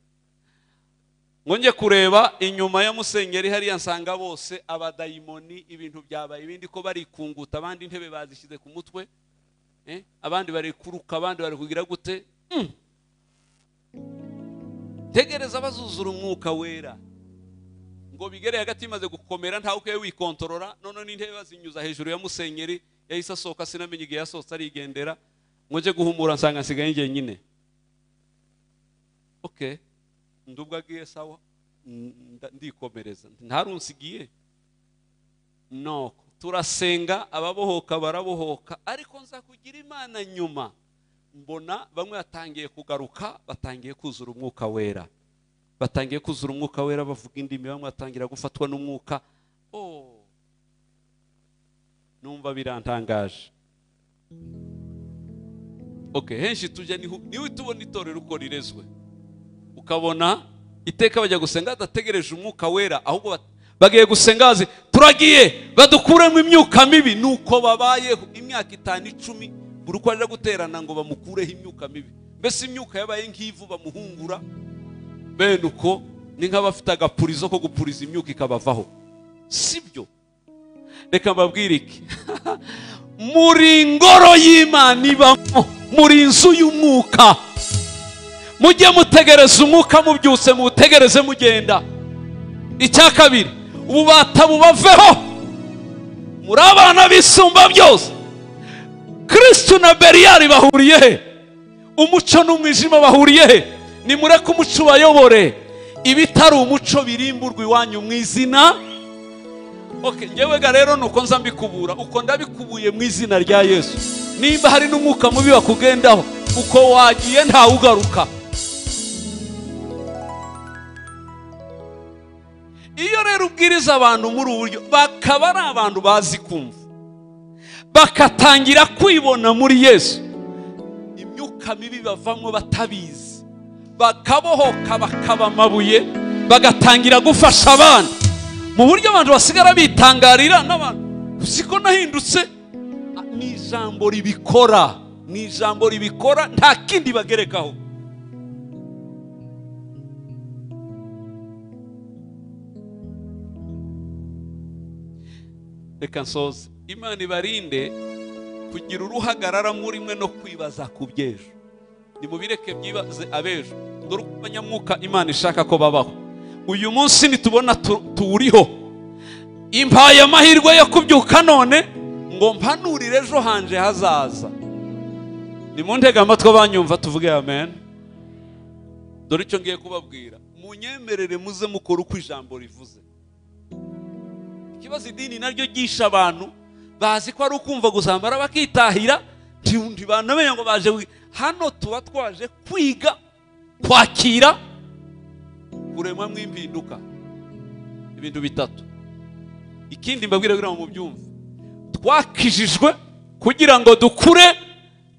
Speaker 1: Ngo njye kureba inyuma ya musenyeri hariya nsanga bose abadayimoni, ibintu byabaye ibindi ko bari kunguta, abandi intebe bazishyize ku mutwe, abandi bari kuruka, abandi bari kugira gute. Tegereza bazuzura umwuka wera ngo bigere hagati imaze gukomera ntawe ukwiye wikontorora. None n'intebe bazinyuza hejuru ya musenyeri, yahise asohoka, sinamenye igihe yasohotse arigendera. Ngo nje guhumura nsanga nsigaye njye nyine. Okay, ndubwo agiye sawa, ndikomereza ntarunsigiye. Noko Turasenga, ababohoka barabohoka, ariko nza kugira Imana nyuma mbona bamwe batangiye kugaruka, batangiye kuzura umwuka wera, batangiye kuzura umwuka wera, bavuga indimi, bamwe batangira gufatwa n'umwuka. Oh, numva birantangaje. Okay, henshi tujya niwe tubona itorero uko rirezwe, ukabona iteka bajya gusenga badategereje umwuka wera, ahubwo bagiye gusenga bazi turagiye badukuremo imyuka mibi. Nuko babayeho imyaka 5, 10, buri uko aje guterana ngo bamukureho imyuka mibi. Mbese imyuka yabaye nk'ivu bamuhungura, bene uko ni nk'abafite agapurizo ko gupuriza imyuka ikabavaho. Sibyo? Reka mbabwire iki, muri ngoro y'Imana ibamo, muri inzu y'umwuka. Mujye mutegereza umwuka, mubyutse mutegereze mugenda. Icya kabiri, ububata bubaveho, muri abana bisumba byose. Kristo na Beriyari bahuriye he? Umuco n'umwijima bahuriye he? Nimureke umuco ubayobore, ibitari umuco birimburwa iwanyu mu izina. Okay, ngewe ga rero nuko nza mbikubura, uko ndabikubuye mu izina rya Yesu. Nimba hari n'umwuka mubi wakugendaho, uko wagiye nta ugaruka. Iyo rero ubwiriza abantu muri uburyo, bakaba ari abantu bazi kumva, bakatangira kwibona muri Yesu, imyuka mibi bavamwo batabizi, bakabohoka, bakaba amabuye, bagatangira gufasha abana mu buryo abantu basigara bitangarira n'abantu, siko nahindutse. Ni ijambo ribikora, ni ijambo ribikora, nta kindi bagerekaho. Reka nsoze. Imana ibarinde kugira uruhagarara muri mwe no kwibaza ku by'ejo. Nimubireke byibaze abejo. Dore uko abanyamwuka Imana ishaka ko babaho. Uyu munsi nitubona tuwuriho, impaye amahirwe yo kubyuka none ngo mpanurire ejo hanje hazaza. Nimuntege amatwi banyumva tuvuge amen. Dore icyo ngiye kubabwira, munyemerere muze mukora uko ijambo rivuze. Ikibazo idini naryo ryisha abantu, bazi ko ari ukumva gusambara bakitahira, ntibanamenye ngo baje hano. Tuba twaje kwiga, kwakira, kurema mwimpinduka, ibintu bitatu. Ikindi mbabwira kugira ngo mubyumve, twakijijwe kugira ngo dukure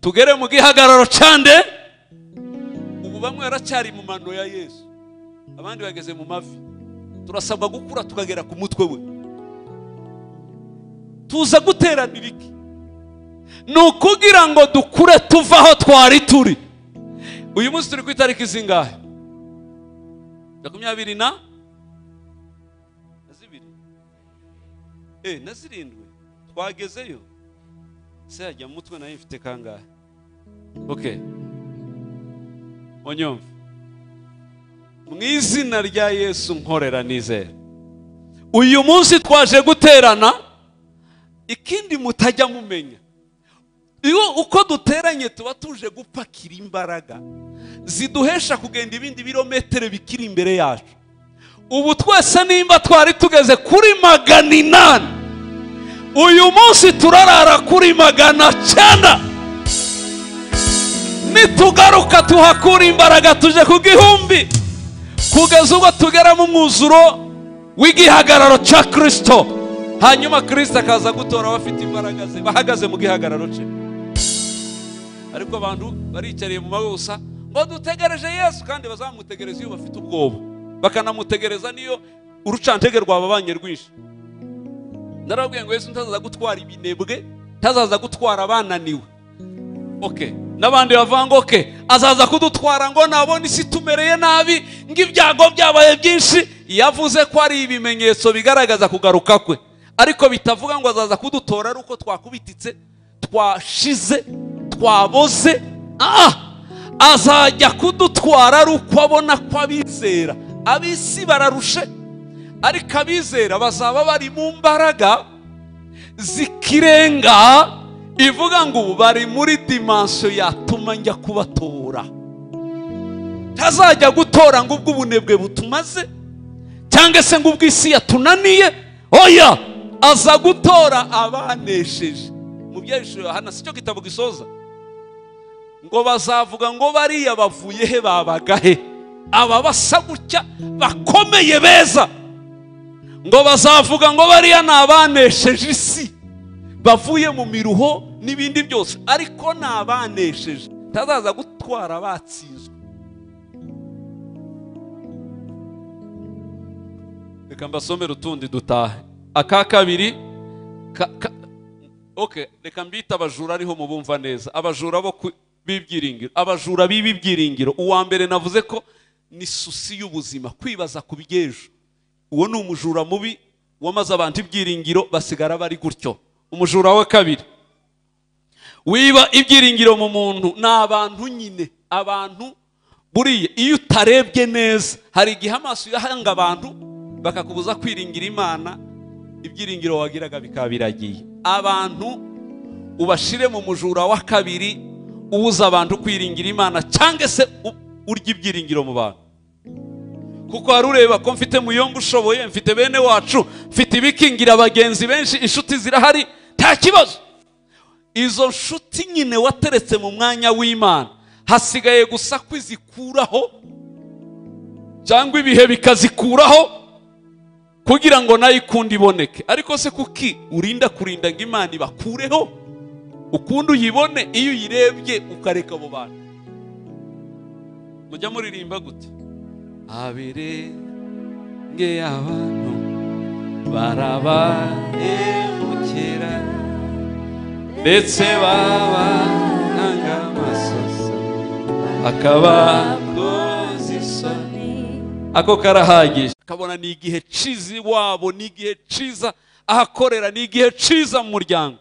Speaker 1: tugere mu gihagararo cyande. Ubu bamwe baracyari mu mano ya Yesu, abandi bageze mu mavi. Turasabwa gukura tukagera ku mutwe we. Tuza guteranira iki? Ni ukugira ngo dukure tuva aho twari turi. Uyu munsi turi ku itariki zingahe? 22 na 7. Twagezeyo. Se yajya mu mutwe nayo mfite kangahe? Okay, munyumve. Mu izina rya Yesu nkorera nizera. Uyu munsi twaje guterana. Ikindi mutajya mumenya, iyo uko duteranye tuba tuje gupakira imbaraga ziduhesha kugenda ibindi birometero bikiri imbere yacu. Ubu twese nimba twari tugeze kuri 800, uyu munsi turarara kuri 900. Nitugaruka tuhakura imbaraga tuje ku 1000, kugeza ubwo tugera mu mwuzuro w'igihagararo cya Kristo. Hanyuma Kristo akaza gutora abafite imbaraga ze bahagaze mu gihagararo cye. Ariko abantu baricariye mu mago gusa ngo dutegereje Yesu, kandi bazamutegereza iyo bafite ubwoba, bakanamutegereza niyo urucantege rwababanye rwinshi. Narabwiye ngo Yesu ntazaza gutwara ibinebwe, ntazaza gutwara abananiwe. Okay, n'abandi bavuga ngo okay, azaza kudutwara ngo nabona isi tumereye nabi, ngo ibyago byabaye byinshi. Yavuze ko ari ibimenyetso bigaragaza kugaruka kwe, ariko bitavuga ngo azaza kudutora ari uko twakubititse, twashize, twaboze. Azajya kudutwara ari uko abona ko abizera, ab'isi bararushe, ariko abizera bazaba bari mu mbaraga zikirenga. Ivuga ngo ubu bari muri dimension yatuma njya kubatora. Ntazajya gutora ngo ubwo ubunebwe butumaze, cyangwa se ngo ubwo isi yatunaniye. Oya, Aza gutora abanesheje. Mu byahishuwe Yohana si cyo gitabo gisoza ngo bazavuga ngo bariya bavuye he, babaga he, aba basa gutya bakomeye beza. Ngo bazavuga ngo bariya ni abanesheje isi, bavuye mu miruho n'ibindi byose, ariko ni abanesheje. Tazaza gutwara batsinzwe. Reka mbasomere utundi dutahe. Aka kabiri okay, reka mbita abajura ariho mubumva neza. Abajura bo b'ibyiringiro, abajura b'ibyiringiro. Uwa mbere navuze ko ni susi y'ubuzima, kwibaza ku by'ejo. Uwo ni umujura mubi wamaze abantu ibyiringiro basigara bari gutyo. Umujura wa kabiri wiba ibyiringiro mu muntu ni abantu nyine. Abantu buriye iyo utarebye neza hari igihe amaso yahanga abantu bakakubuza kwiringira Imana, ibyiringiro wagiraga bikaba biragiye. Abantu ubashire mu mujura wa kabiri ubuza abantu kwiringira Imana, cyangwa se urya ibyiringiro mu bantu. Kuko hari ureba ko mfite muyomba ushoboye, mfite bene wacu, mfite ibikingira abagenzi benshi, inshuti zirahari, nta kibazo. Izo nshuti nyine wateretse mu mwanya w'Imana, hasigaye gusa kwizikuraho cyangwa ibihe bikazikuraho kugira ngo nayo ikundi iboneke. Ariko se kuki urinda kurinda ngo Imana ibakureho ukundi uyibone iyo uyirebye ukareka abo bantu? Mujya muririmba gute? Abirenge abantu barabahemukira, ndetse babahanga amaso akabakoza isoni. Ako karahagije. Akabona ni igihe ciza iwabo, ni igihe ciza ahakorera, ni igihe ciza mu muryango.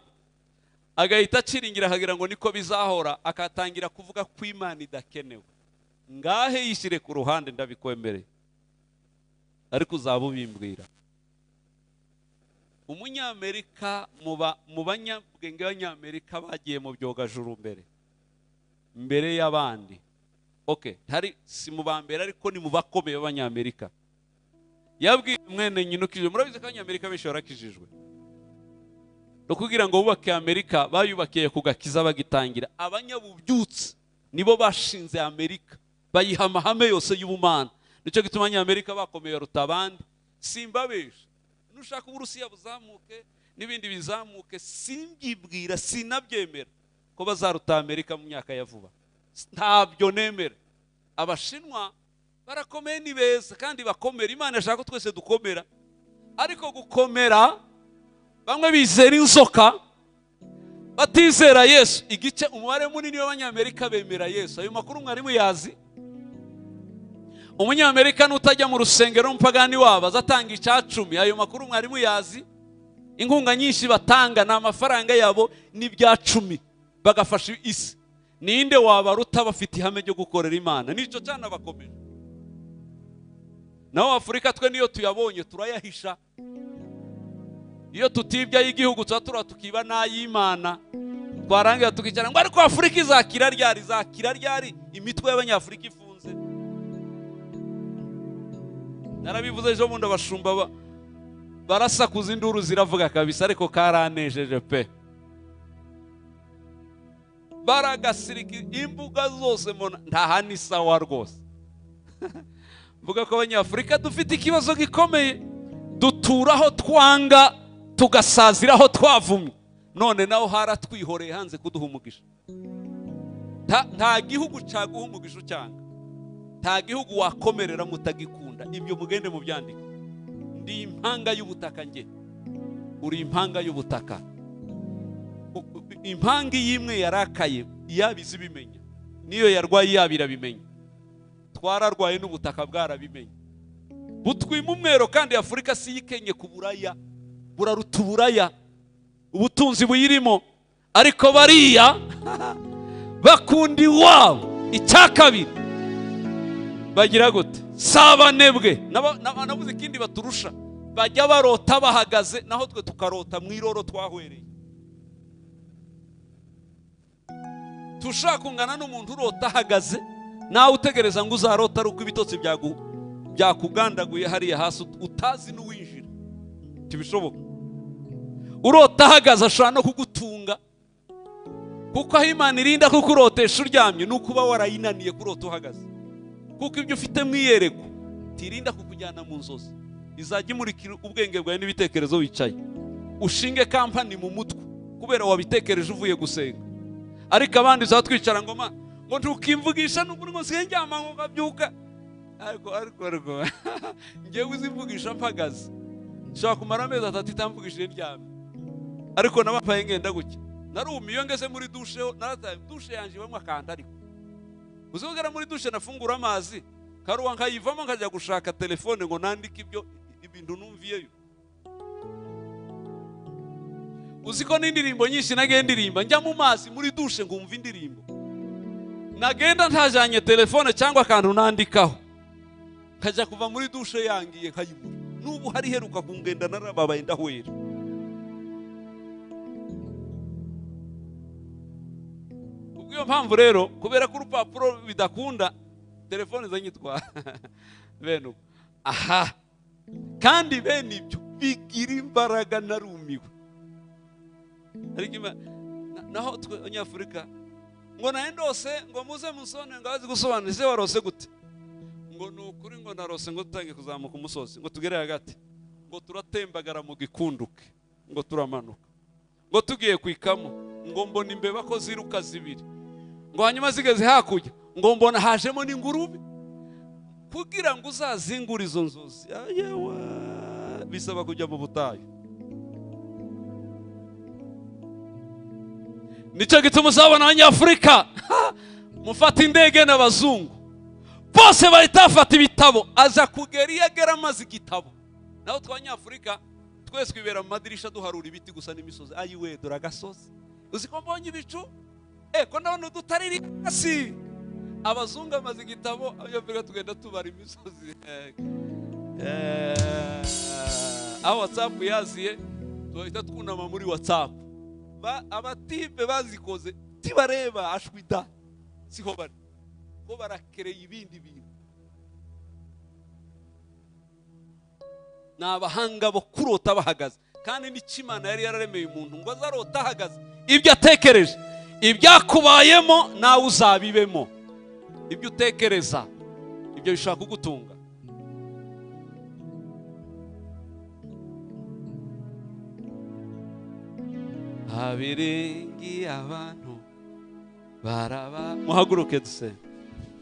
Speaker 1: Agahita aciringira akagira ngo niko bizahora, akatangira kuvuga ko Imana idakenewe. Ngahe yishyire ku ruhande, ndabikwemereye, ariko uzaba ubimbwira. Umunyamerika mu banyabwenge b'Abanyamerika bagiye mu byogajuru mbere y'abandi. Okay, hari si mu ba mbere ariko ni mu bakomeye b'Abanyamerika. Yabwiye mwene nyina ukijijwe. Murabizi ko Abanyamerika benshi barakijijwe. No kugira ngo bubake Amerika bayubakiye ku gakiza bagitangira. Abanyabubyutse nibo bashinze Amerika, bayiha amahame yose y'ubumana. Nicyo gituma Abanyamerika bakomeye baruta abandi. Simbabesha, nushaka Uburusiya buzamuke n'ibindi bizamuke, simbyibwira, sinabyemera ko bazaruta Amerika mu myaka ya vuba. Ntabyo nemera. Abashinwa barakomeye, ni beza kandi bakomera. Imana ishaka ko twese dukomera, ariko gukomera bamwe bizera inzoka batizera Yesu. Igice umubare munini w'Abanyamerika bemera Yesu. Ayo makuru mwarimu yazi. Umunyamerika nutajya mu rusengero umupagani wabo azatanga 10. Ayo makuru mwarimu yazi. Inkunga nyinshi batanga ni amafaranga yabo n'ibya 10 bagafasha isi. Ninde wabaruta bafite ihame ryo gukorera Imana? Nicyo cyane abakomeje. Naho Afurika twe niyo tuyabonye turayahisha. Iyo tutibya y'igihugu tuba tukiba n'ay'Imana, twarangira tukicara ngo ariko Afurika izakira ryari, izakira ryari? Imitwe y'Abanyafurika ifunze. Narabivuze ejo bundi, abashumba barasakuza induru ziravuga kabisa, ariko karanejeje pe. Baragasirika imbuga zose mbona nta hani sawa rwose. Mvuga ko Abanyafurika dufite ikibazo gikomeye, duturaho twanga tugasaziraho twavumye. None naho haratwihoreye hanze kuduha umugisha. Nta gihugu cyaguha umugisha ucyanga, nta gihugu wakomerera mutagikunda. Ibyo mugende mubyandike. Ndi impanga y'ubutaka nge, uri impanga y'ubutaka. Impanga y'imwe yarakaye yabizi bimenya, niyo yarwaye yabirabimenya. Twararwaye n'ubutaka bwarabimenya, butwima umwero. Kandi Afurika si yikenye ku buraya, buraruta uburaya, ubutunzi buyirimo. Ariko bariya bakundi wabo. Icya kabiri bagira gute? Sabanebwe. Nabuze ikindi baturusha, bajya barota bahagaze, naho twe tukarota mu iroro twahwereye. Tushaka kungana n'umuntu urota ahagaze, nawe utegereza ngo uzarota ari uko ibitotsi byakugandaguye hariya hasi utazi n'uwinjira. Ntibishoboka. Urota ahagaze ashobora no kugutunga, kuko aho Imana irinda kukurotesha uryamye ni ukuba warayinaniye kurota uhagaze. Kuko ibyo ufite mu iyerekwa tirinda kukujyana mu nzozi, izajya imurikira ubwenge bwawe n'ibitekerezo wicaye. Ushinge kampani mu mutwe kubera wabitekereje uvuye gusenga. Ariko abandi uzatwicara ngo ma ngo ntukimvugisha n'ubwo ngo nsigaye ndyama ngo ngabyuka. Ariko ngewe uzimvugisha mpagaze, nshobora kumara amezi 3 itamvugishije ndyamye. Ariko nabapaye ngenda gutya, narumi iyo ngeze muri dushe, narataye dushe yanje ibamwe akanda. Ariko uzogera muri dushe nafungura amazi karuwa nkayivamo nkajya gushaka telefone ngo nandike ibyo ibintu numviyeyo. Uziko n'indirimbo nyinshi nagenda ndirimba njya mu mazi muri dushe ngumva indirimbo, nagenda ntajanye telefone cyangwa akantu nandikaho, nkajya kuva muri dushe yangiye nkayibura. N'ubu hari heruka kungenda narababaye ndahwera. Ubwo mpamvu rero kubera ko urupapuro bidakunda, telefone zanyitwara bene uko. Aha kandi bene ibyo bigira imbaraga, narumiwe. Ariko naho twe Abanyafurika ngo naye ndose ngo muze musone ngo azi gusobanura ese warose gute, ngo ni ukuri ngo narose ngo tutange kuzamuka umusozi ngo tugere hagati ngo turatembagara mu gikunduke ngo turamanuka ngo tugiye kwikamo ngo mbona imbeba ko ziruka zibiri, ngo hanyuma zigeze hakurya ngo mbona hajemo n'ingurube. Kugira ngo uzazingure izo nzozi yewe bisaba kujya mu butayu. Nicyo gituma uzabona Abanyafurika mufata indege n'abazungu bose bahita bafata ibitabo, aza kugera iyo agera amaze igitabo. Naho twe Abanyafurika twese twibera mu madirisha duharura ibiti gusa n'imisozi. Ayiwe dore agasozi, uzi ko mbonye ibicu, ko ndabona udutariri hasi. Abazungu amaze igitabo, Abanyafurika tugenda tubara imisozi. Aho WhatsApp yaziye tuhita twunama muri WhatsApp. Abatipe bazikoze tibareba ashwida, siho bari ko barakereye ibindi bintu. Ni abahanga bo kurota bahagaze, kandi n'icyo Imana yari yararemeye umuntu ngo azarota ahagaze. Ibyo atekereje, ibyakubayemo nawe uzabibemo. Ibyo utekereza ibyo bishobora kugutunga. Abiringi abantu baraba. Muhaguruke dusenge.